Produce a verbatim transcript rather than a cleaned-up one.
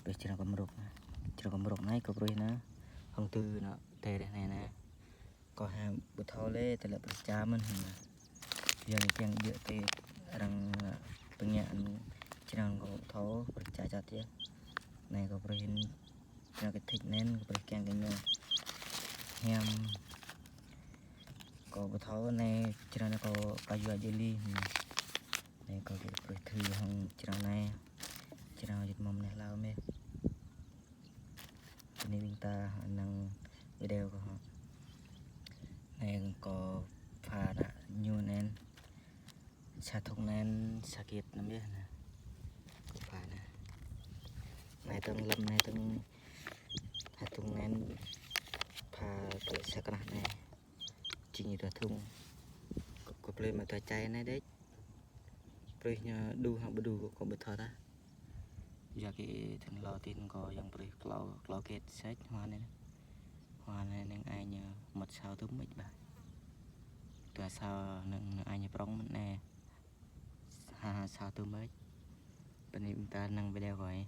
Pih črang kơ mrŭk anai. Črang kơ mrŭk anai kâo pruih anai. Hăng tơ anai, tơ reh anai anai. Kâo hăng ƀu thâo lĕ, tơlơi pơčah mơ̆n hăng anai. Yua anai kiăng djơ̆ tơ arăng pơñă črang kâo ƀu thâo, pơčah čăt yơh. Anai kâo pruih črang kơ thik anai, kâo pruih kiăng kơ ñu hiam. Kâo ƀu thâo anai črang anai kâo, kâo yua djơ̆ li. Anai kâo pruih thâo hăng črang anai. Črang jit mơ̆n anai hlâo mơ̆n. Bơni ƀing ta năng video kâo hŏ. Anai kâo pha anai ñu anai. Sa thŭng anai sa kit anăm yơh anai. Kâo pha anai. Anai tơ̆ng lăm anai tơ̆ng ha thŭng anai pha tơlơi sa krah anai. Jing ñu dua thŭng. Kâo, kâo plơi mă dua čai anai đĕč. Pruih ñu đu hăng ƀu đu kâo, kâo ƀu thâo tah. Yua kơ thŭng hlâo tin kâo yang pruih klâo, klâo kit sĕč hua anai. Hua anai năng ai ñu mŭt sa thŭng mơ̆n ƀă. Dua sa năng, năng ai ñu prŏng mơ̆n anai. Ha, ha, sa thŭng mơ̆n. Bơni ƀing ta năng video kâo anai.